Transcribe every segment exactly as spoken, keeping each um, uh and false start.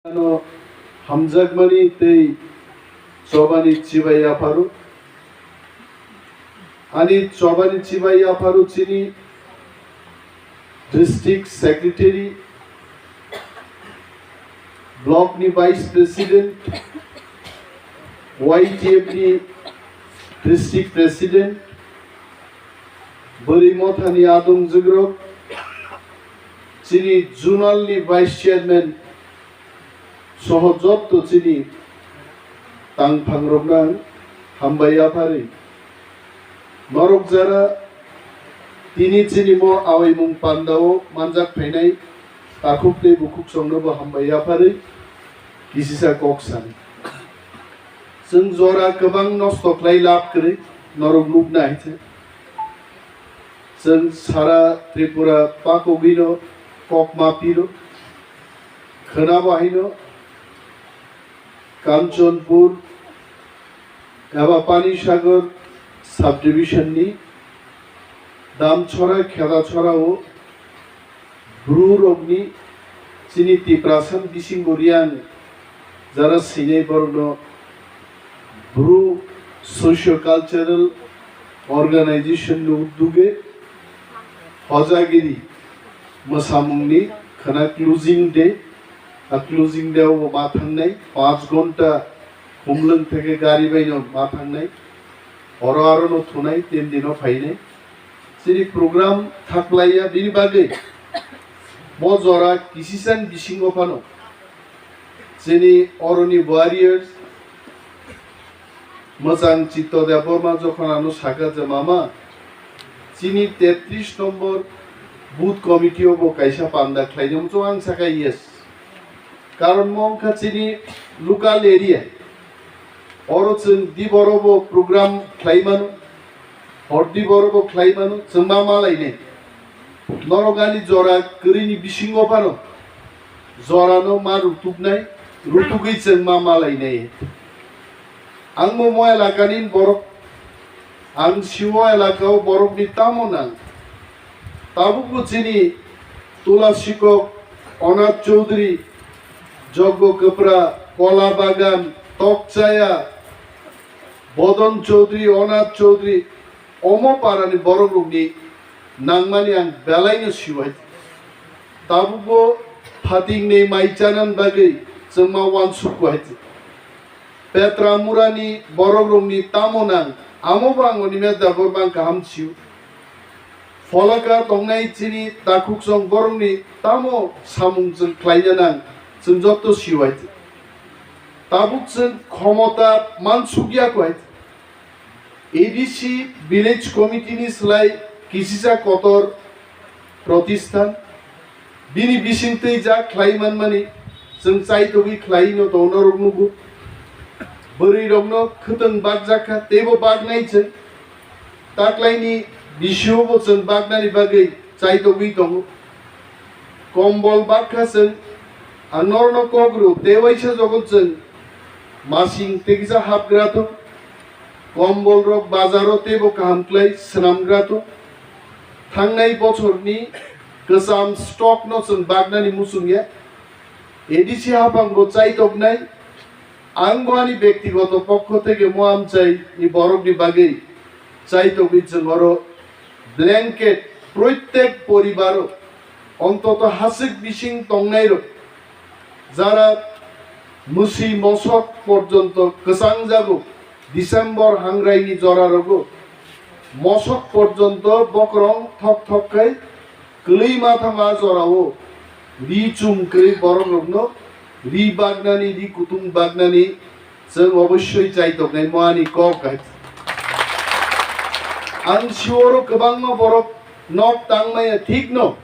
Ano hamjakmani tei chobani chibai yapharo. Ani chobani chibai yapharo chini district secretary, block ni vice president, Y T F ni district president, Bwrwi Mothani adong jugrok, chini zonal ni vice chairman, soho jotto chini tangphangrokno ang hambai yapharwi. Norok jara tini chini mo awaimung pandao manjak phainai takhuk tei bukhuk songnobo hambai yapharwi kisisa kok sani. Chwng jora kwbang nosto khlai lab kwrwi norok nukna hai se. Chwng sara Tripura pakogwino kok ma piro. Khwnabo haino Kanchanpur eba Panisagar subdivision ni Damchora Khedachora o Bru rokni chini Tiprasa bisingo Riang jara sinai borokno Bru Socio Cultural Organization ni udduge Hojagiri mwsamungni khwna closing day. A closing day o ma thangnai, panch ghonta Khumlwng theke gari baino ma thangnai, oro arono thunai, tin dino phainai. Chini program thaklaiya bini bagwi bo jora kisisani bisingo phano chini oroni warriors Mwchang Chitto Debbarma jokhon ano sakha je, "Mama, chini tetris nombor booth committee o bo kaisa panda khlainai," muchung ang sakha, "Yes." Karon mo wngkha chini local area, oro chwng diboro bo program khlai mano, hor diboro bo khlai mano, chwng ma malainai. Norok ani jora kwrwini bisingo phano jorano ma rutuknai, rutugwi chwng ma malainai. Ang bo mo elakani borok, ang sio elakao borokni tamo nang. Tabukbo chini Tulasikok, Onath Chaudhary, Joggo Kwpra, Kola Bagan, Tokchaya, Bodon Chaudhary, Onath Chaudhary, omo parani borokrokni nangmani ang belaino siwai. Tabukbo phatingni mai chanani bagwi chwngma uansukku hai. Petra murani borokrokni tamo nang, amobo ang Animesh Debbarma kaham sio. Pholaka tongnai chini takhuksong borokni tamo samung chwng khlaina nang, chwng jotto siwai. Tabuk chwng khomota mansukya kwai. A D C Village Committee ni slai kisisa kotor protisthan. Bini bisingtwi jak khlai manmani chwng chaitogwi khlaino tongo, norok nugo. Bwrwirokno khwtwng bakjakha, teibo baknai chwng. Taklaini bisiobo chwng baknani bagwi chaitogwi tongo. Kombol bakha chwng, ang norokno kok rw, tei waisa jogon chwng masing tei kisa hapgra thung. Kombolrok bazaro teibo kaham khlai swnamgra thung. Thangnai bochorni kwcham stock no chwng baknani muchungya. A D C haphango chaitoknai, ang bo ani bektigoto pokho theke mo amchai ni borokni bagwi chaitokwi chwng oro blanket proitek poribaro ontoto hasik bising tongnairok jara mwswi mosok porjonto kwchangjago, December hangraini jorarogo mosok porjonto bokrong thok thok khai kwlwi ma thangma jorao ri chum kwrwi borokrokno ri baknani, ri kutung baknani chwng obossoi chaitoknai mo ani kok hai. Ang sioro kwbangma borok nok tangmaya thikno.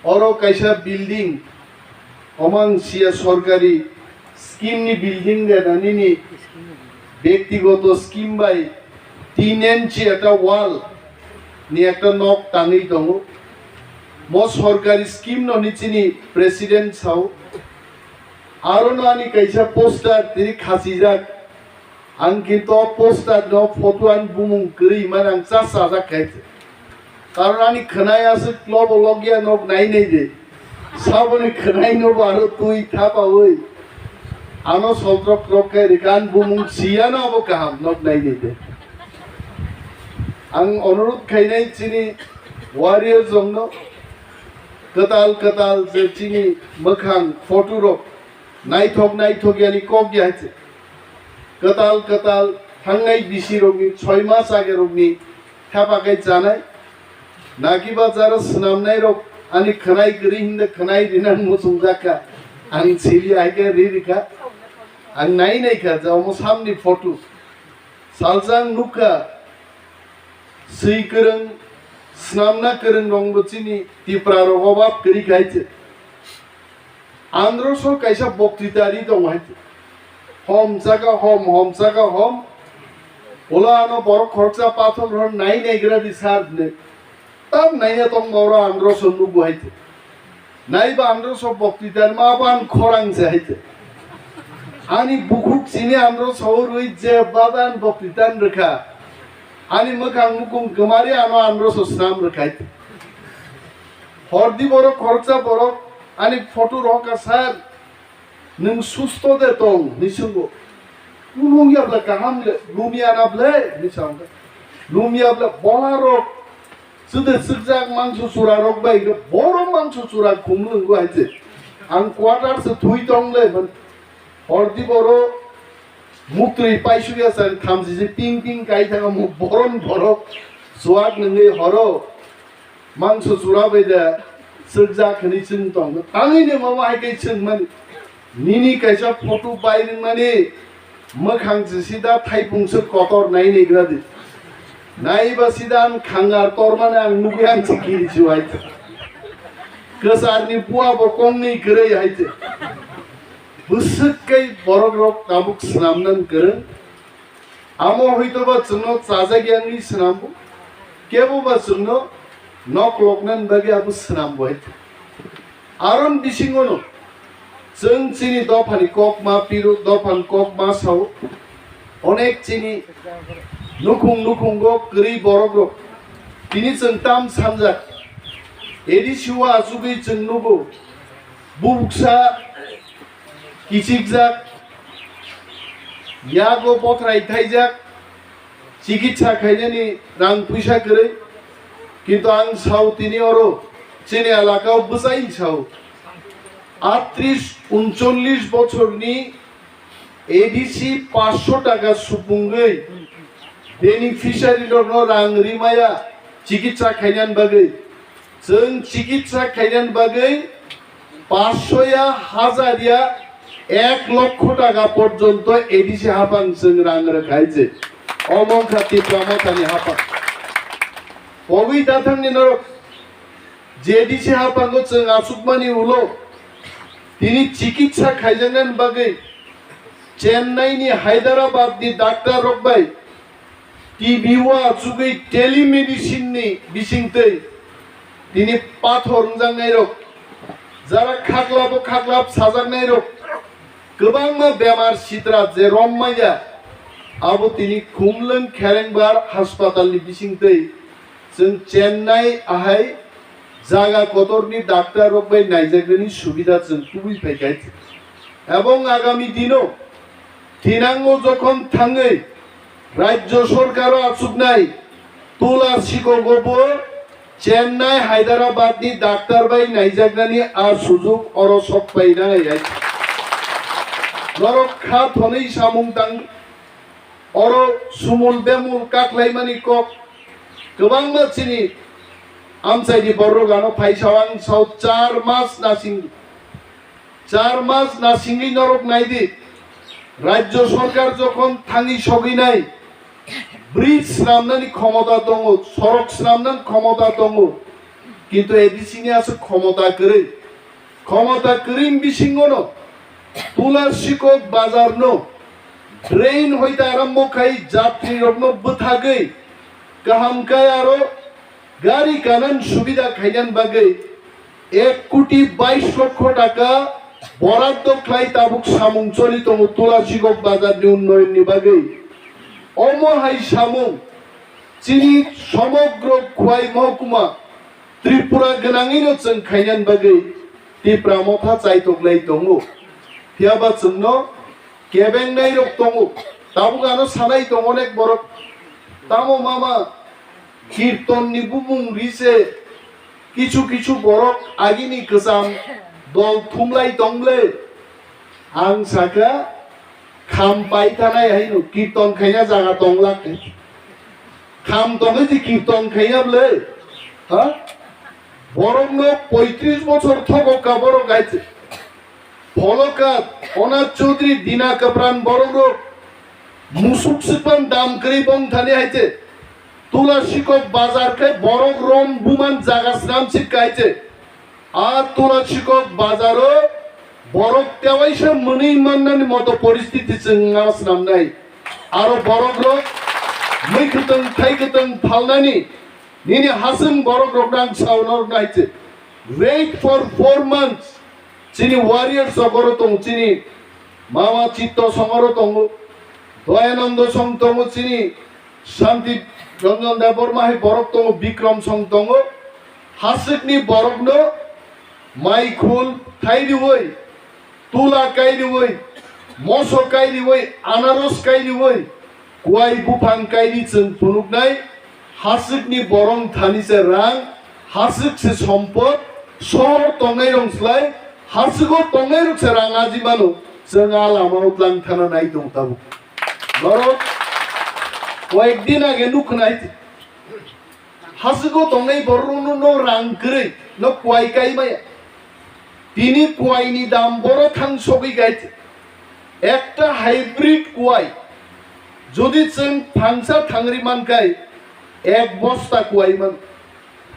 Oro kaisa building, omo ang siya sorkari scheme ni building de na, nini bektigoto scheme bai tin inchi ekta wall ni ekta nok tangwi tongo. Mo sorkari scheme no ni chini president sao. Aro no ani kaisa poster tini khachijak. Ang kintu o poster no photo ani bumung kwrwi mani ang cha chajak khai se. Karon ani khwnai aswk klobo logya nok nai nai de. Saboni khwnaino bo aro twi thapaui. Ano soltrok trok khe rikan bumung siyano abo kaham nok nai de. Ang onurut khainai chini warriors rokno kwtal kwtal je chini mwkhang photo rok naithok naithok yani kok ya se. Kwtal kwtal thangnai bisi rokni choi mas age rokni thapa kai chanai. Naki ba jara swnamnai rok ani khwnai kwrwi hinda khwnai rinan muchung jakha. Ang sili aike ri rikha. Ang nai nai kha ja omo samni photo. Salsa ang nukha, swi kwrwng, swnamna kwrwng rokbo chini Tipra rok obab kwrwi kha hai se. Androso kaisa boktwita ri tongo hai se. Hom saka hom, hom saka hom. Ulo ano borok khoroksa pathor rok nai naigra di sar hwnwi. Tam naiya tongma oro Androso nugo hai se. Naiba Androso boktwita ma ban khorang se hai se. Ani bukhuk chini Androso rwi je badan boktwita rwkha. Ani mwkhang mukung kwmari ano Androso swnam rwkha hai se. Hordi borok khoroksa borok ani photo rohorkha sar. Nwng susto de tong? Hwnwi swngo. Kunung ya bwla kaham le, lumya na bwle? Hwnwi sa wngkha. Lumya bwle bola rok, chwde chwkjak mangso chura rok bai khe borom mangso chura khum lwngo hai se. Ang quarter se thui tong le, man hordi boro muktwi paisukya sa thamsisi ping ping kai thanga mo borom borok chuak nungwi horo. Mangso chura bai de chwkjak hwnwi chwng tong. Tangwi ni mama hai khe chwng mani. Nini kaisa photo bai rwngmani mwkhang se sida thaipung se kotor nai naigra di. Naiba sida ang khangar tormani ang nugwi ang se kiri chuwai. Kwsarni pua bo kongni kwrwi hai se. Bwswk kai borok rok tabuk swnamnani kwrwng. Amo hwito ba chwngno chajak ya wngwi swnambo, kebo ba chwngno nok loknani bagwi abo swnambo hai. Aron bisingono chwng chini dophani kok ma piro, dophani kok ma sao. Onek chini nukhung nukhungo kwrwi borok rok. Tini chwng tam samjak. A D C o achugwi chwng nugo. Bubuksa kichikjak, yago bothrai thaijak, chikitsa khainani rang puisa kwrwi. Kintu ang sao tini oro chini elakao bwchaini sao. Atris uncholish bochorni A D C paanch sho taka supungwi beneficiary rokno rang rimaya chikitsa khainani bagwi. Chwng chikitsa khainani bagwi paanch sho ya, hajar ya, ek lokho taka porjonto A D C haphang chwng rang rwkhai je. Omo wngkha Tipra Mothani haphang. Pogwi dathangni norok je A D C haphango chwng achukmani ulo tini chikitsa khaijaknani bagwi Chennai ni, Hyderabad ni doctor rok bai T V o achugwi telemedicine ni bisingtwi tini pathor wngjaknairok, jara khaklabo khaklap sajaknairok, kwbangma bemar sitra je rom manya, abo tini Khumlwng Kherengbar haspatal ni bisingtwi chwng Chennai ahai jaga kotorni doctor rok bai naijaknani subida chwng tubui phaikha. Ebong agami dino Thinango jokhon thangwi rajyo sorkaro achuknai tula sikogo bo Chennai, Hyderabad ni doctor bai naijaknani a sujuk oro sok painai hai. Norok kha thonwi samung tang oro sumul bemul kaklaimani kok kwbangma chini amchaini borok ano phaisa ang sao char mas nasing Char mas nasingwi norok naidi, rajyo sorkar jokhon thangwi sogwi nai, bridge swnamnani khomota tongo, sorok swnamnani khomota tongo, kintu A D C ni aswk khomota kwrwi. Khomota kwrwini bisingono Tula Sikok bazarno drain hoite arombo khai jatrirokno bwthagwi kaham khe aro gari kanan subida khainani bagwi ek koti bais lokho taka boraddo khlai tabuk samung choli tongo Tula Sikok bazarni unnayonni bagwi. Omo hai samung chini somogro Khwai mohokuma Tripura gwnangwino chwng khainani bagwi Tipra Motha chaitok lai tongo. Phiya ba chwngno kebengnai rok tongo. Tabuk ano sanai tongo onek borok. Tamo mama kirton ni bumung ri se kichu kichu borok agini kwcham dol thumlai tong le. Ang sakha kham pai thanai haino kirton khaina jaga tong lak. Kham tongwi di kirton khaina bwle. Ha? Borokno poitris bochor thogo ka borok gaite. Pholokat, Onath Chaudhary, Dina Kapran borok rok musuk sipan dam kwrwi bong thani haite. Tula Sikok bazar khe borok rom buman jaga swnam sik kaite. A Tula Sikok bazaro borok tewaisa mwnwi mannani moto poristiti chwng ma swnamnai. Aro borok rok mwi kwtwng thai kwtwng phalnani nini hasing borok rok nang sao norok nai se. Wait for four months. Chini warriors sokoro tongo, chini Mama Chitto songoro tongo, Doyanando song tongo, chini Shanti Ranjan Debbarma hai borok tongo, Bikram song tongo. Haswkni borokno maikhul thai riwi, tula kai riwi, moso kai riwi, anaros kai riwi, kuai buphang kai ri chwng phunuknai. Haswkni borong thani se rang, haswk se sompot, sohor tongnai rong slai, haswko tongnai rok se rang aji mano, chwng a lama o tlang thana nai tong tabuk. Norok koyek din age nuk nai. Haswko tongnai borokno no rang kwrwi, no kuai kai maya. Tini kuaini dam boro thang sogwi gai. Ekta hybrid kuai. Jodi chwng thangsa thangri mankai, ek bosta kuai man.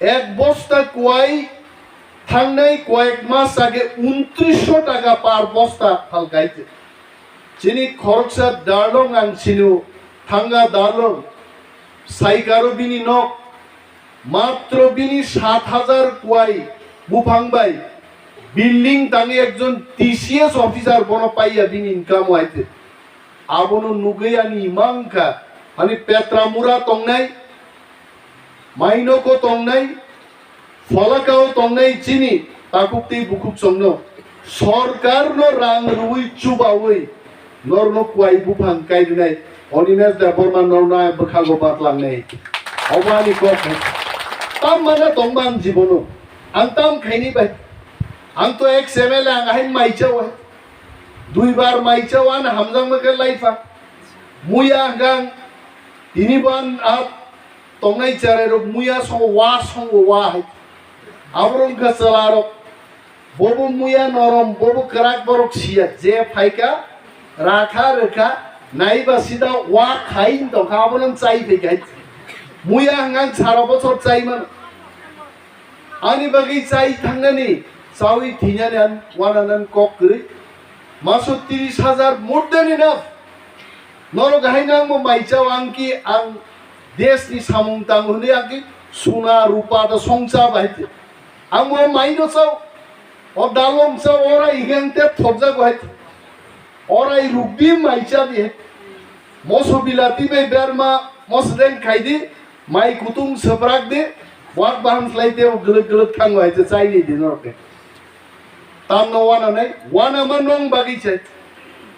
Ek bosta kuai thangnai koyek mas age untrisho taka par bosta phal gai. Chini khoroksa darlong ang sinu, thanga darlong, saikaro bini nok, matro bini sat hajar kuai buphang bai building tangwi ekjon T C S officer bono paiya bini income waite. Abono nugwi ani ima wngkha, ani Petra mura tongnai, Mainoko tongnai, Pholakao tongnai chini takhuk tei bukhuk chongno sorkarno rang rwui chubaui norno kuai buphang kai rwnai Animesh Debbarma norno bwkhago batlangnai. Obo ani kok hai. Tam mana tongma ang jibono. Ang tam khaini bai. Ang to ex M L A ang hai maichao hai. Duibar maichao ano hamjakma khe laifa. Muya hwnkha ang tini bo ang a tongnai cherai rok muya songo wa songo wa hai. Aborok wngkha chwla rok. Bobo muya norom, bobo kwrak borok siya. Je phaikha, rakha rwkha, naiba sida wa khai wng tongkha, abono chai phaikha. Muya hwnkha ang sara bochor chai mano. Ani bagwi chai thangnani, chaui thwinani ang wananan kok kwrwi. Maso tris hajar more than enough. Norok hai nangbo mai chao ang ki ang desni samung tang hwnwi ang ki suna rupa da songcha bai te. Ang bo mai no chao. O dalong chao ora igeng te thokjak bai te. Ora i rukdi mai cha di. Moso bilati bai berma mosdeng khai di. Mai kutung seprak de, buat baham slai de, o gelek gelek thang wai je chai ni din rok de. Tam no wana nai, wana ma nong bagi chai.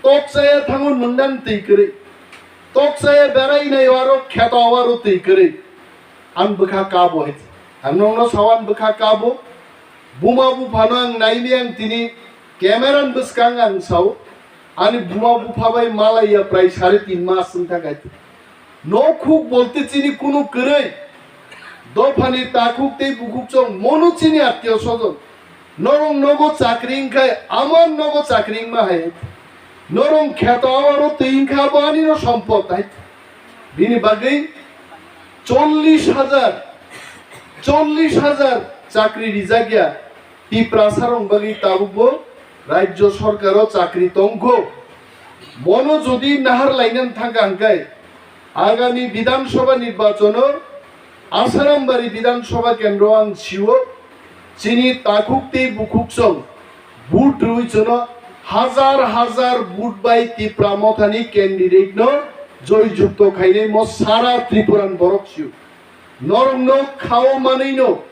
Tok chaya thango nundan tei kere. Tok chaya berai nai waro kheto waro tei kere. An bwkha kabo hai. An nong no sawan bwkha kabo. Buma buphano ang naini ang tini camera ni bwskang ang sao. Ani buma bupha bai malaiya prai sare tin mas wng thang hai. Nokhuk bolte chini kunu kwrwi. Dophani takhuk tei bukhuk chong mono chini attiyo sojon. Norong nogo chakri wngkhai, amon nogo chakri wngma hai. Norong kheto awaro twi wngkha abo anino sompot hai. Bini bagwi chollish hajar, chollish hajar chakri rijak ya. Tiprasa rok bagwi tabukbo rajyo sorkaro chakri tongkho. Mono jodi nahar lainani thangkha hwnkhe agami Bidhan Sabha nirbachono Asarambari Bidhan Sabha kendro ang sio chini takhuk tei bukhuk song vote rwi chono hajar hajar vote bai Tipra Mothani candidate no joy jukto khainai mo sara Tripuran borok sio. Norokno khao manwino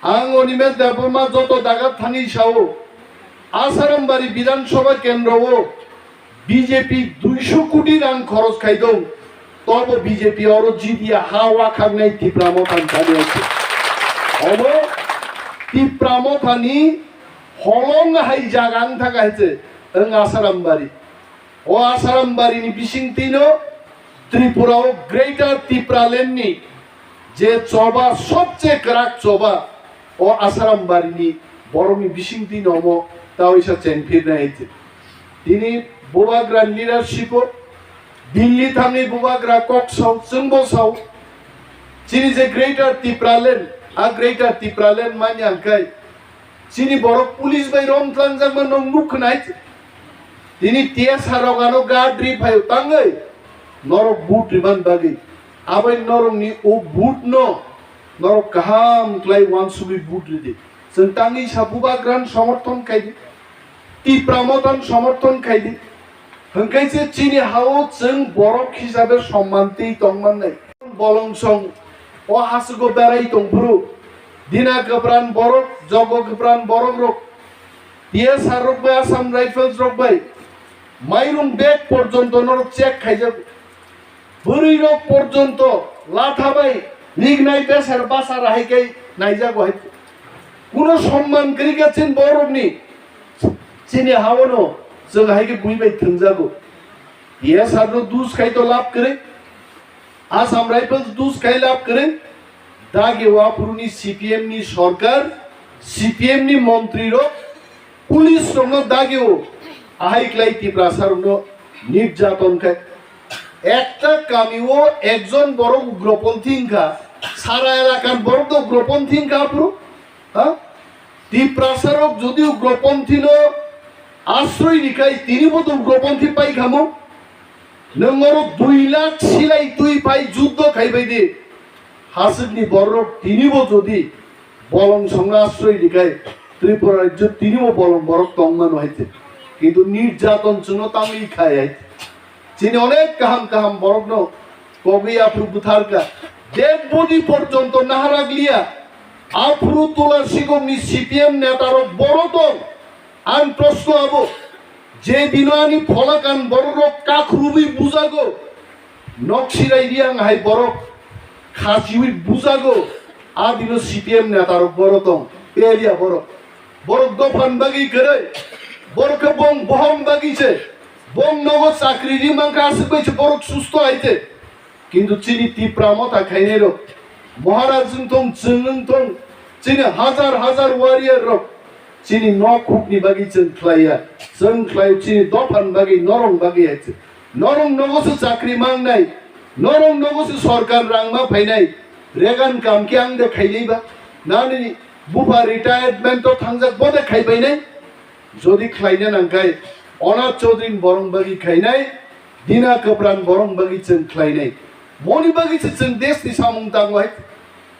Ang Animesh Debbarma joto daga thangwi sao, Asarambari Bidhan Sabha kendro o B J P duisho koti rang khoros khai dong, tobo B J P oro jidia ha wakhaknai Tipra Motha ni thani ase. Obo Tipra Motha ni holong hai jaga wng thaka hai se wng Asarambari. O Asarambari ni bisingtwi no Tripura o Greater Tipraland ni je choba, sobche kwrak choba, o Asarambari ni borok ni bisingtwi no omo ta oisa chengphirnai hai se. Tini bubagra leadership o Delhi thangwi bubagra kok sao, chwngbo sao. Chini je Greater Tipraland, a Greater Tipraland manya hwnkhe chini borok police bai romtlangjak ma nwng nuk khwnai. Tini T S R rok ano guard ri phaio tangwi norok vote riman bagwi. Abai norokni o vote no norok kaham khlai wansugwi vote ridi. Chwng tangwi sa bubagrano somorthon khaidi, Tipra Mothano somorthon khaidi. Hwnkhe se chini hao chwng borok hisabe somman twi tongmannai. Bolongsong o hasiko berai tongphuru, Dina kwpran borok, Jogo kwpran borok rok, T S R rok bai, Assam Rifles rok bai, mairung bag porjonto norok check khaijago. Bwrwi rok porjonto latha bai nignai beser basa rahai kai naijago hai. Kuno somman kwrwi kha chini borokni, chini haono chwng hai khe bui bai thwngjago. T S R no dus khai to lab kwrwi, Assam Rifles dus khai lab kwrwi, dagi waphuruni C P M ni sorkar, C P M ni montri rok, police rokno dagio, ahai klai Tiprasa rokno nirjaton khai. Ekta kamio ekjon borok ugroponthi wngkha, sara elakar borok to ugroponthi wngkha aphuru, ha? Tiprasa rok jodi ugroponthino asroi rikhai, tinibo to ugroponthi paikhamo. Nwng oro dui lakh silai twi phai juddo khaibai di. Haswkni borok tinibo jodi bolong songra asroi rikhai, Tripura rajyo tinibo bolong borok tongmano hai se. Kintu nirjaton chwngno tangwi khai hai. Chini onek kaham kaham borokno kogwi aphuru bwtharkha. Dead body porjonto naharaglia. Aphuru Tula Sigongni C P M netarok boro tong. Ang proshno abo, je dino ani pholakan bororok kakhruwi bujago, noksirai riang hai borok khasiwi bujago, a dino C P M netarok boro tong, peria borok. Borok dophan bagwi kwrwi, borok khe bong bohong bagwi se, bong nogo chakri ri mankha aswk bai se borok susto hai se. Kintu chini Tipra Motha khainai rok, Maharaj wng thung, chwng wng thung, chini hajar hajar warrior rok chini nok hukni bagwi chwng khlaiya, chwng khlai chini dophani bagwi, norong bagwi hai se. Norong nogo se chakri mangnai, norong nogo se sorkar rang ma phainai, Regan kam khe ang de khainai ba, nani bupha retirement o thangjak bo de khaibainai, jodi khlaina nangkhai, Onat Chaudhary borong bagwi khainai, Dina Kwpran borong bagwi chwng khlainai. Moni bagwi se chwng desh ni samung tango hai.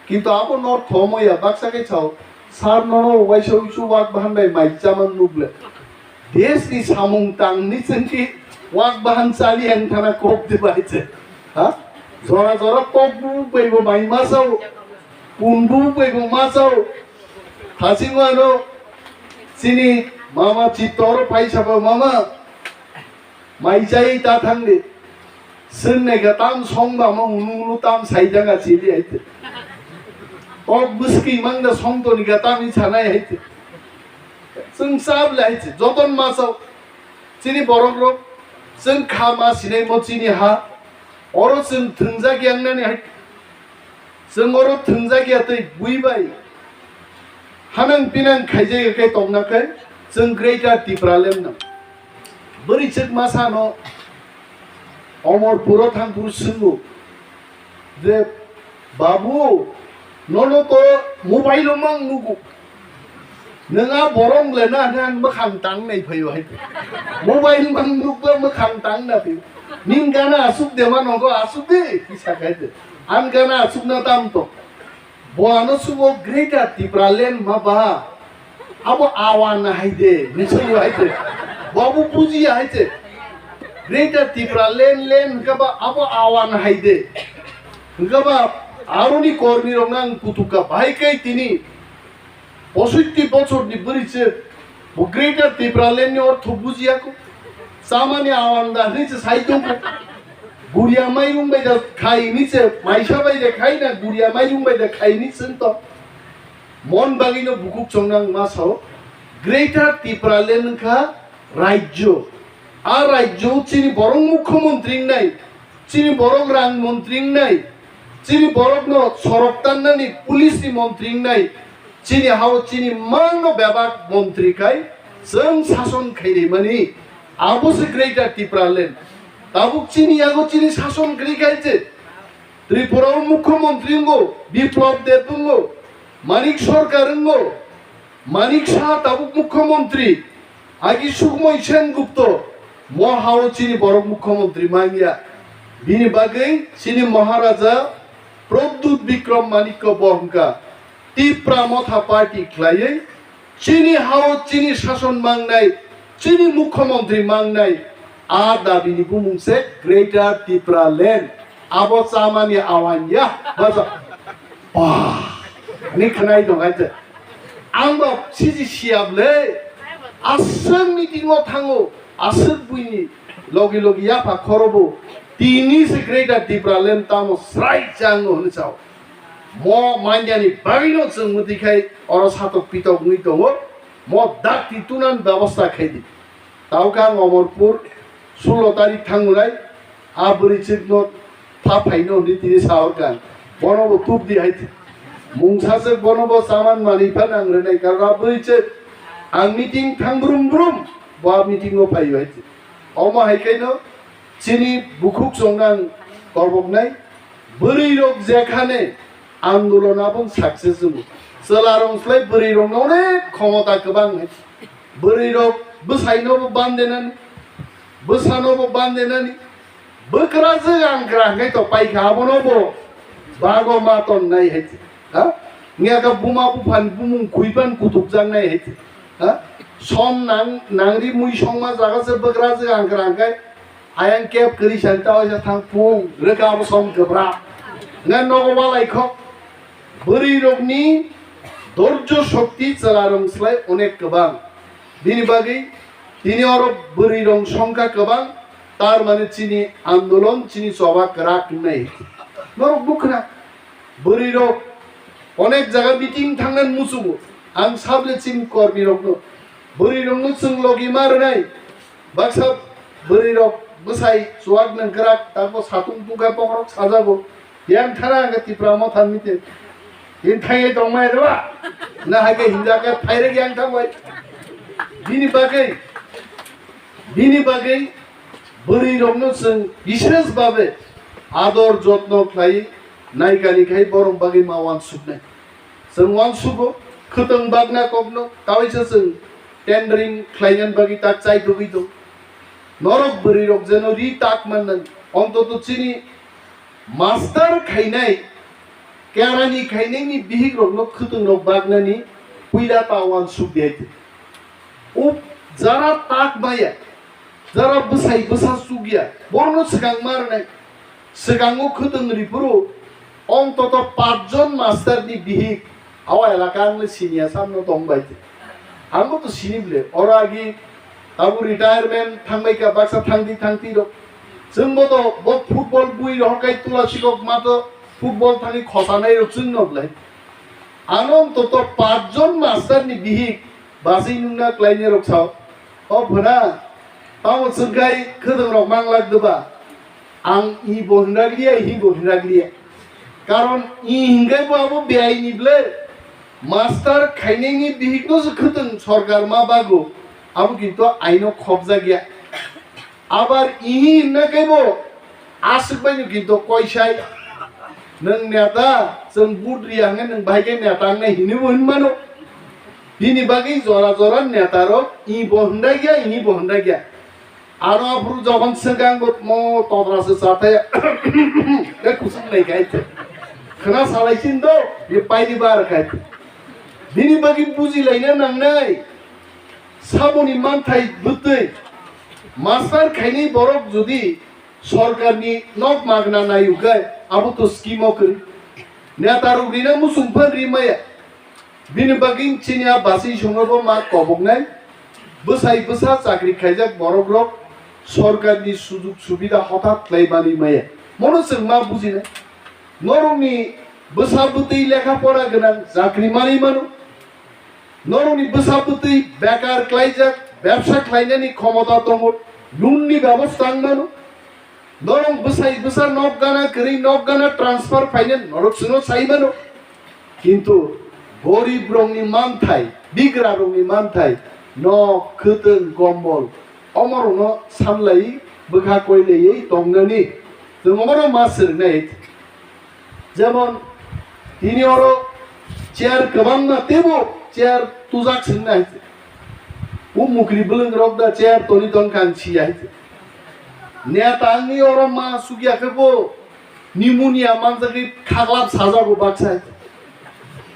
Kintu abo no thomo ya baksa khe chao. Sar nono waisa uisu wak bahan bai mai chaman nugle. Desh ni samung tangni chwng ki wak bahan chali ang thana kok de bai se. Ha? Jora jora kok bu bai bo mai ma sao. Pun bu bai bo ma sao. Thasing wano chini mama chitor pai sabo mama. Mai chai ta thangdi. Swngnai kha tam song ba ma unu unu tam sai janga chili aite. Kok bwskwi mang da song toni kha tam i sanai aite. Chwng chap le aite. Joton ma chao. Chini borok rok. Chwng kha ma sinai mo chini ha. Oro chwng thwngjak yang nani hai. Chwng oro thwngjak ya twi bui bai. Hanang pinang khaijak ya khe tongna khe chwng Greater Tipraland no. Bwrwi chwk masa no Omorpuro thangphuru swngo je, "Babu, nono to mobile o mang nugo. Nwng a borok le na hwnwi ang mwkhang tang nai phaio hai. Mobile mang nukba mwkhang tang na phaio. Ning gana asuk de ma nogo asuk de," kisa khai de. Ang gana asuk na tam to. Bo ano subo Greater Tipraland ma ba. Abo awan hai de, misai hai de. Bo abo buji hai de. Greater Tipraland, land hwnkha ba abo awan hai de. Hwnkha ba aroni kormi rok nang kutuka bahai kai tini. Posoitti bochorni bwrwi se bo Greater Tipraland ni ortho bujiya kho. Chamani awan da hwnwi se sai tongo. Guria mairung bai da khai hwnwi se maisa bai da khai na guria mairung bai da khai hwnwi se to. Mon bagwino bukhuk chongnang ma sao. Greater Tipraland wngkha rajyo. A rajyo chini borok mukhyamantri wngnai, chini borok rang mantri wngnai, chini borokno sorok tannani police ni mantri wngnai, chini hao chini mangno bebak mantri khai chwng sason khainaimani, abo se Greater Tipraland. Tabuk chini yago chini sason kwrwi khai je Tripura o mukhyamantri wngo, Biplab Deb wngo, Manik Sarkar wngo, Manik Saha tabuk mukhyamantri, agi Sukhmoy Sengupta, mo hao chini borok mukhyamantri manya. Bini bagwi chini Maharaja Pradyut Bikram Manikya bo hwnkha Tipra Motha Party khlaiwi chini hao chini sason mangnai, chini mukhyamantri mangnai, a dabini bumung se Greater Tipraland. Abo chamani awan ya, bacha. Bah, ni khwnai dong hai je. Ang ba siji siap le. Aswk meeting o thango, aswk buini logi logi yapha khorobo. Tini se Greater Tipraland tamo srai chango hwnwi sao. Mo manyani bagwino chwng mwtwi khai oro satok pitok wngwi tongo. Mo dakti tunani bebosta khai di. Tao khe ang Omorpur sullo tarik thangnai, a bwrwi chwkno tha phaino hwnwi tini sa hor kha. Bono bo tup di hai. Mungsa chwk bono bo chaman manwi phano ang rwnai, karon a bwrwi chwk ang meeting thang brum brum, bo a meeting o phaio hai. Omo hai khe no chini bukhuk chongnang korboknai bwrwi rok jekhane andolon abong success wngo. Chwla rok slai bwrwi rok no onek khomota kwbang hai. Bwrwi rok bwsai no bo bandenani, bwsa no bo bandenani, bwkra jwk ang kwra hwnkhe to paikha abono bo bago ma tonnai hai. Ha? Wngya kha buma buphani bumung khuipan kutukjaknai hai. Ha? Som nang, nangri mui songma jaga se bwkra jwk ang kwra hwnkhe ayang kep kwrwi sani ta waisa thang pung rwkha abo som kwbra. Nga nogo walai kho. Bwrwi rokni dorjo shokti chwla rok slai onek kwbang. Bini bagwi tini oro bwrwi rok songkha kwbang, tar mane chini andolon, chini choba kwrak wngnai. Norok bwkhwna. Bwrwi rok onek jaga meeting thangnani muchungo. Ang sable chini kormi rokno, bwrwi rokno chwng logi ma rwnai. Baksa bwrwi rok bwsai chuwak nwng kwrak, takbo satung tungkha bokhorok sajago. Yang thana ang Tipra Motha meeting. Yang thangwi tongmai rwba. Na hai khe hinjak khe phairek yang thangbai. Bini bagwi, bini bagwi bwrwi rokno chwng bishes babe ador jotno khlai naikani khai borok bagwi ma wansuknai. Chwng wansukgo, khwtwng bagna kokno kawaisa chwng tendering khlainani bagwi tak chaithogwi tong. Norok bwrwi rok jeno ri tak mannani, ontoto chini master khainai, kerani khainaini bihik rokno khwtwng rok bagnani puila ta wansuk di hai. Up jara tak maya, jara bwsai bwsa chukya, borokno swkang ma rwnai. Swkango khwtwng riphuru ontoto pachjon master ni bihik, abo elaka ang le siniya samno tong bai. Ang bo to sini ble, oro agi abo retirement thangbai kha baksa thangdi thangti rok. Chwng bo to bo football bui rohor kai tula sikok ma to football thangwi khosanai rok chwng no ble. Ano ontoto pachjon master ni bihik basi nungna klaini rok sao. O phana, tamo chwngkai khwtwng rok manglak doba. Ang i bo hinrak liya, hi bo hinrak liya. Karon i hingai bo abo biyai ni ble. Master khainai ni bihik no se khwtwng sorkar ma bago. Abo kintu aino khobjak ya. Abar ihi hinna khe bo aswk bai no kintu koisai. Nwng neta, chwng vote riya hwnkhe nwng bahai khe neta wngnai hinwi bo hinmano. Bini bagwi jora jora neta rok i bo hwnda gya, ini bo hwnda gya. Aro aphuru jokhon swkang bo mo totra se chathai khe kusuk nai khai. Khna salai sin do, ye paidi bar khai. Bini bagwi buji laina nangnai. Saboni manthai bwtwi master khainai borok jodi sorkarni nok magna naiyo khe abo to scheme o kwrwi. Neta rok rina muchung phan ri maya. Bini bagwi chini a basi songo bo ma koboknai, bwsai bwsa chakri khaijak borok rok sorkar ni sujuk subida hothat khlai mani maya. Mono chwng ma bujinai. Norokni bwsa bwtwi lekha pora gwnang chakri manwi mano. Norokni bwsa bwtwi bekar khlaijak, bebsa khlainani khomota tongo, loan ni bebosta wng mano. Norok bwsai bwsa nok gana kwrwi nok gana transfer phainani norok chwngno sai mano. Kintu gorib rokni manthai, bigra rokni manthai, nok, khwtwng, kombol, omorokno sanlaiwi bwkha koilaiwi tongnani chwng omorok ma swrwngnai. Jemon tini oro chair kwbangma teibo chair tujak swrwngnai. O mukri bwlwng rok da chair toni tongkha ang siya. Neta wngwi oro ma sukya khe bo pneumonia manjakgwi khaklap sajago baksa.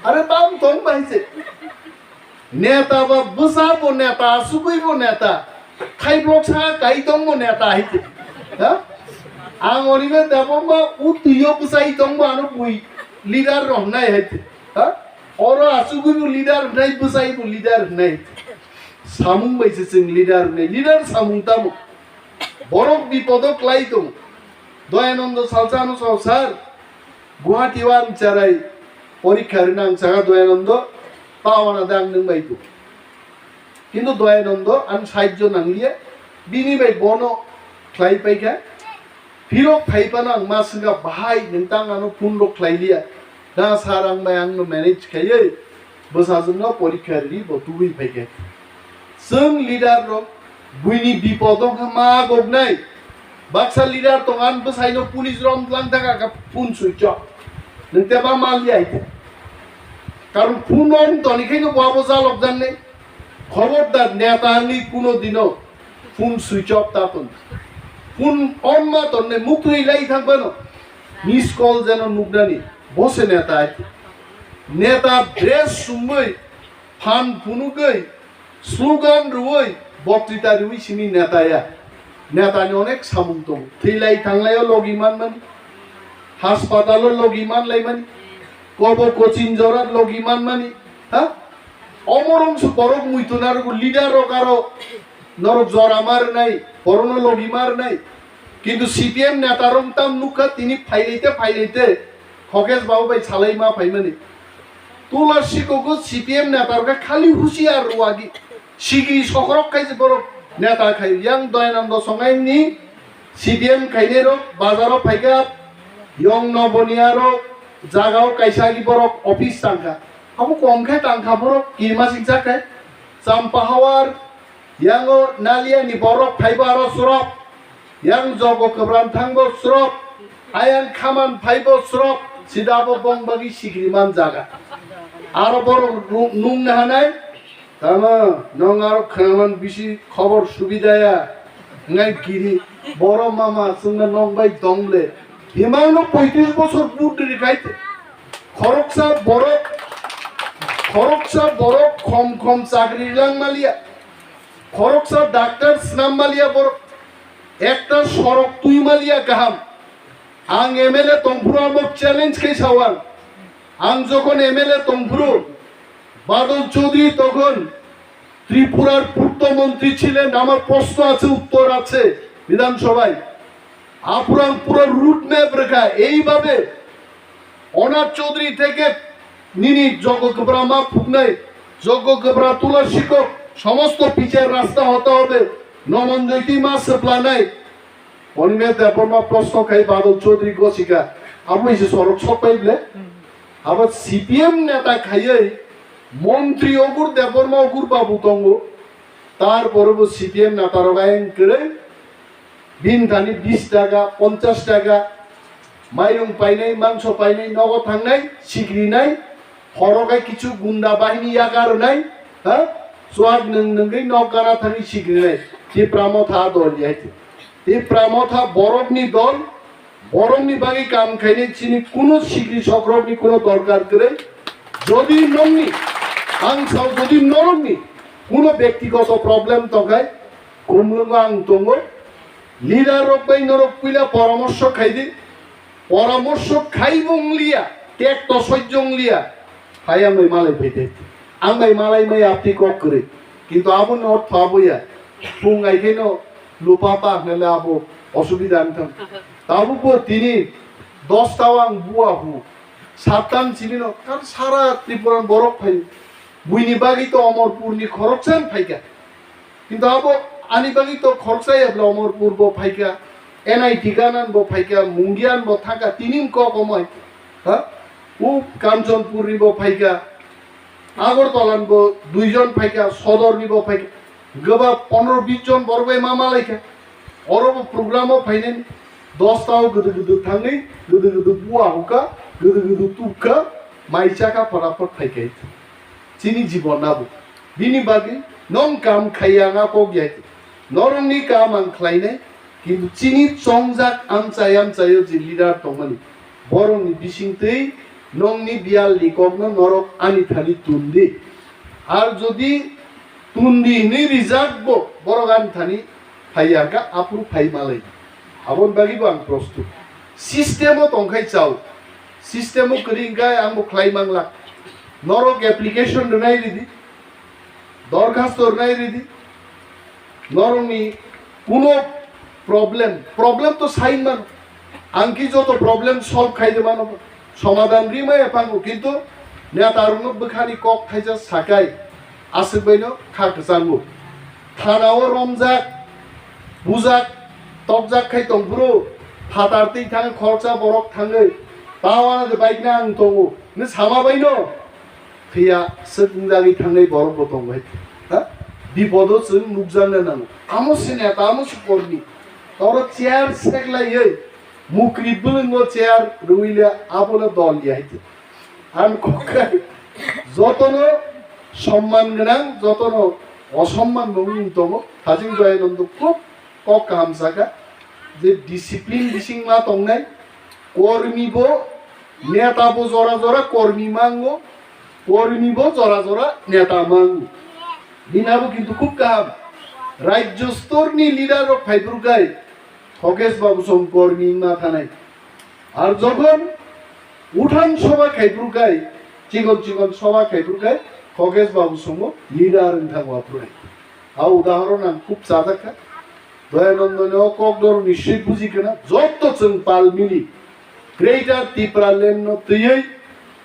Are tamo tong bai se. Neta ba bwsa bo neta, asugwi bo neta. Khaiblok sa kai tong bo neta hai se. Ha? Ang onibe debo ma utwiyo bwsai tong bo ano bui leader rohnai hai se. Ha? Oro asugwi bo leader hnai, bwsai bo leader hnai. Samung bai se chwng leader hnai. Leader samung tamo. Borok bipodo klai tong. Doyanando salsa ano sao sir. Guwahati o ang cherai porikha rina ang saka Doyanando pawana da ang nwng bai tong. Kintu Doyanando ang sahajjo nangliya. Bini bai bono khlai paikha. Phirok phai phano ang ma swngkha, "Bahai, nwng tang ano phone rok khlai liya." "Na sir, ang bai ang no manage khaiwi bwsajwk no porikha rwi bo tubui phaikha." Chwng leader rok buini bipod wngkha ma goknai. Baksa leader tong, ang bwsai no police rom lang thaka kha phone switch off. Nwng teba ma liya hai khe. Karon phone on toni khe no bo abo jalok jangnai. Khobordar neta wngwi kuno dino phone switch off ta ton. Phone on ma tonne muktwi lai thang bano. Miss call jeno nuknani. Bo se neta ai. Neta dress sumui phan phunugwi slogan rwui boktita rwui sini neta ya. Neta ni onek samung tongo. Thwilai thanglai o logi manmani. Haspatalo logi manlaimani. Kobo coaching jora logi manmani. Ha? Omorong su borok muitu narugo leader rok aro norok jora ma rwnai, borokno logi ma rwnai. Kintu C P M neta rok tam nukha tini phailai te phailai te Khokesh babu bai salai ma phaimani. Tula sikogo C P M neta rok khali husiar rwagi. Sigi sokrok khai borok neta khai yang Doyanando Songai ni C P M khainai rok bazaro phaikha, yong Noboniya rok jagao kaisa agi borok office tangkha. Abo kom khe tangkha borok kirmasik jak khe. Champahawar, yango Naliya ni borok phaibo aro surok. Yang Jogo Kwbran thangbo surok. Ayang Khaman phaibo surok. Sida abo bong bagi sigri man jaga. Aro borok nu-, nung nahanai. Tamo, nwng aro khwnaman bisi khobor subidaya. Ngai giri, boro mama, chwngno nwng bai dong le. Himangno poitris bosor but rikhaite. Khoroksa borok, khoroksa borok khom khom chakri lang maliya. Khoroksa doctor snam maliya borok. Ekta sorok twi maliya kaham. Ang M L A tongphuru amo challenge khe sawang. Ang jokhon M L A tongphuru, Badal Chaudhary tokhon Tripurar purto montri chilen, amar proshno ache, uttor ache bidhan sabhay. Aphuru ang puro road map rekha, eibabe Onar Chaudhary theke nini Jogo Kwbra ma phuknai, Jogo Kwbra tula sikok, somosto pichar rasta hota hobe, Noman Jyoti ma swplanai. Onime Debbarma proshno khai Badal Chaudhary gosika, abo ise sorok sok pai ble. Abo C P M neta khaiwi montri ogur Debbarma ogur babu tongo. Tarpore bo C P M neta rok ayang kwrwi. Bini thani bis taka, ponchas taka, mairung painai, mangso painai, nogo thangnai, sikrinai, horo khe kichu gunda bahini yakar rwnai, ha? Chuak nwng nwngwi nok gana thangwi sikrinai. Tipra Motha dol ya hai. Tipra Motha borokni dol, borokni bagwi kam khainai chini kuno sikri sokrokni kuno dorkar kwrwi. Jodi nongni, ang sao jodi norokni kuno bektigoto problem tongkhai, Kumlungo ang tongo. Leader rok bai norok puila poramorso khai di. Poramorso khai bo wng liya, tek to sojjo wng liya. Phai ang bai malai phai tei. Ang bai malai mai apti kok kwrwi. Kintu abo no thaboya. Phung ai khe no lupa pa hnale abo osubida ang thang. Tabuk bo tini dos ta ang bua hu. Satan sini no kar sara Tripura borok phai. Buini bagwi to Omorpur ni khoroksa phai kha. Kintu abo ani bagwi to khoroksa ya bla Omorpur bo phai kha. N I T kanan bo phai kha, Mungian bo thang kha, tini kok omai. Ha? U Kanchanpur ni bo phai kha. Agartala ni bo dui jon phai kha, Sodor ni bo phai kha. Goba pondro bis jon borok bai ma malai kha. Oro bo program o phainani dos ta o gudu gudu thangwi, gudu gudu bua hukha, gudu gudu tukha, mai chakha phataphot phai kha. Chini jibon nabo. Bini bagwi nong kam khaiya nga kok ya. Norokni kam ang khlainai, kintu chini chongjak amchai amchaio je leader tongmani, borokni bisingtwi nongni biyalni kokno norok ani thani tun di. Ar jodi tun di hinwi rijak bo, borok ani thani phaiya kha, aphuru phai malai. Aboni bagwi bo ang prostut. System o tongkhai chao. System o kwrwi hwnkhe ang bo khlai manglak. Norok application rwnai ridi. Dorkhasto rwnai ridi. Norokni kuno problem, problem to sain mano. Ang ki joto problem solve khai de mano. Somadan ri maya pango, kintu neta rokno bwkhani kok thaisa sakai aswk baino kha kwchango. Thana o romjak, bujak, tokjak khai tongphuru, phatar twi thang khoroksa borok thangwi, ta wana de bike na ang tongo. Ni sama baino? Phiya swk wngjagwi thangnai borok bo tongo hai. Ha? Bipodo chwng nukjakna nango. Amo se neta, amo se kormi. Toro chair seklaiwi, mukri bwlwngo chair rwile abono dol ya hai. Ang kokrai jotono somman gwnang, jotono osomman bo wng tongo. Hajing Joyanando khub kok kaham saka je discipline bising ma tongnai, kormi bo, neta bo jora jora kormi mango, kormi bo jora jora neta mango. Bini abo kintu khub kaham. Rajyo stor ni leader rok phaiphuru kai, Khokesh Babu song kormi wngma thanai. Ar jokhon uthan soba khaiphuru kai, chikon chikon soba khaiphuru kai, Khokesh Babu songo leader wng thangwa phuru hai. A udahoron ang khub chajak kha. Doyanandoni o kokdor ni swi buji khna, jotto chwng pal mili Greater Tipraland no twiwi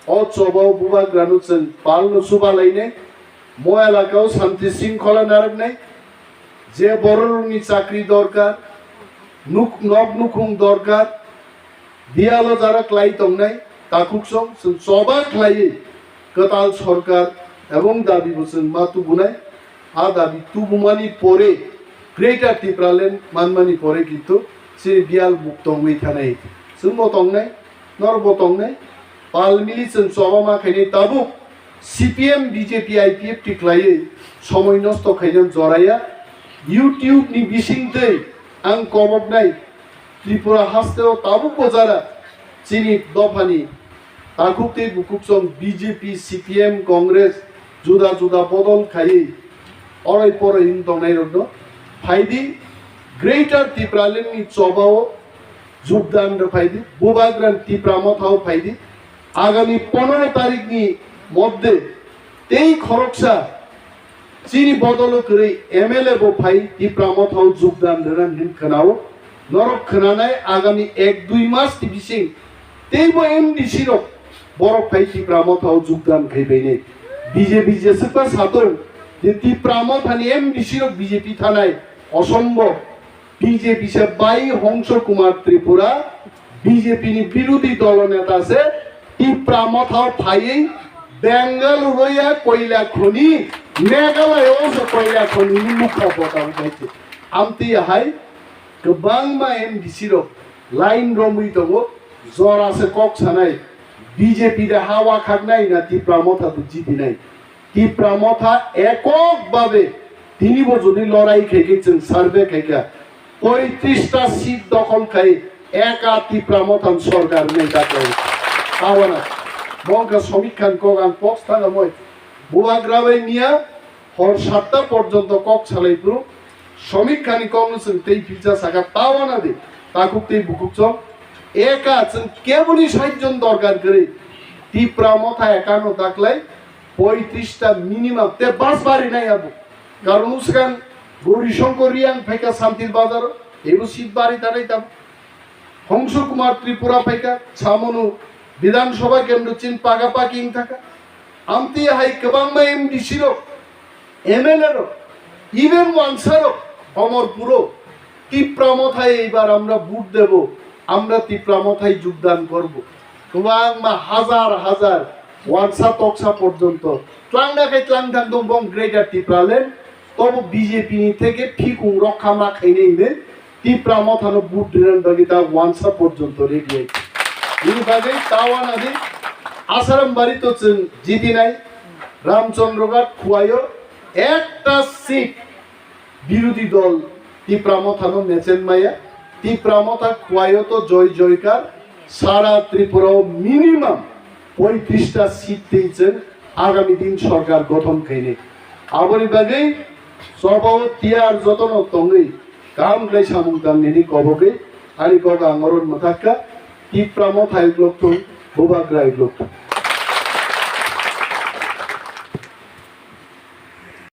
o chobao bubagrano chwng palno chubalainai, mo elakao santi sringkhola narwknai, je bororokni chakri dorkar, nuk-, nok nukhung dorkar, biyalo jara klai tongnai, takhuksong chwng choba khlaiwi kwtal sorkar ebong dabibo chwng ma tubunai. A dabi tubumani pore, Greater Tipraland manmani pore kintu chini biyal muk tongwi thanai. Chwngbo tongnai, norokbo tongnai, pal mili chwng choba ma khainai tabuk C P M, B J P, I P F T khlaiwi somoi nosto khaina joraya. YouTube ni bisingtwi ang komoknai, Tripura hasteo tabukbo jara chini dophani takhuk tei bukhuksong B J P, C P M, Congress juda juda bodol khaiwi oroi poroi wng tongnairokno phaidi, Greater Tipraland ni chobao jogdan rw phaidi, Bubagra Tipra Mothao phaidi. Agami pondro tarikni moddhe tei khoroksa chini bodolo kwrwi M L A bo phai Tipra Mothao jogdan rwna hin khwnao. Norok khwnanai agami ek dui mas ni bising teibo M D C rok borok phai Tipra Mothao jogdan khai bainai. B J P jeswkba satong je Tipra Mothani M D C rok B J P thanai, osombob. B J P se bai Hongso Kumar Tripura, B J P ni birodhi dolo neta se Tipra Mothao phaiwi Bengaluru ya koila khoni, Meghalaya o se koila khoni ni mukha bota bai se. Amtwi hai kwbangma M D C rok line romwi tongo, jora se kok sanai, B J P de hawa khaknai na Tipra Motha de jibinai. Tipra Motha ekok babe tini bo jodi lorai khai khe chwng survey khai kha, poitrista seat dokhol khai eka Tipra Motha ni sorkar wngnai dakhai. Tawana mongkha Samik Khan kok ang post thana moi. Bubagra bai miya hor satta porjonto kok salai phuru Samik Khan ni kok no chwng tei philsa saka tawana de takhuk tei bukhuk chong. Eka chwng keboni sait jon dorkar kwrwi. Tipra Motha ekano daklai poitrista minimum te bas bari nai abo. Karon swkang Gauri Shankar Reang phaikha Santir Bazar, ebo seat bari tanai tamo. Hongsu Kumar Tripura phaikha, Chamunu Bidhan Sabha kendro chin paga paki wng thaka. Amtwi hai kwbangma M D C rok, M L A rok, even wansa rok, Omorpuro, Tipra Mothai eibar amra vote debo, amra Tipra Mothai jogdan korbo. Kwbangma hazar hazar wansa toksa porjonto tlangna khai tlang thang tong bong Greater Tipraland, tobo B J P ni theke phikung rokha ma khainai hine Tipra Mothano vote rinani bagwi ta wansa porjonto ready ai. Bini bagwi ta wanadi Asaram bari to chwng jitinai Ramchandra Ghat Khwaio ekta seat birodhi dol Tipra Mothano mechen maya. Tipra Motha Khwaio to joy joykar sara Tripura o minimum poitrista seat twi chwng agami din sorkar gothon khainai. Aboni bagwi chobao tiyar jotono tongwi kaham khlai samung tangnini kobogwi ani kok ang oro mwthakha. Tipra Motha uklok thung, Bubagra uklok thung.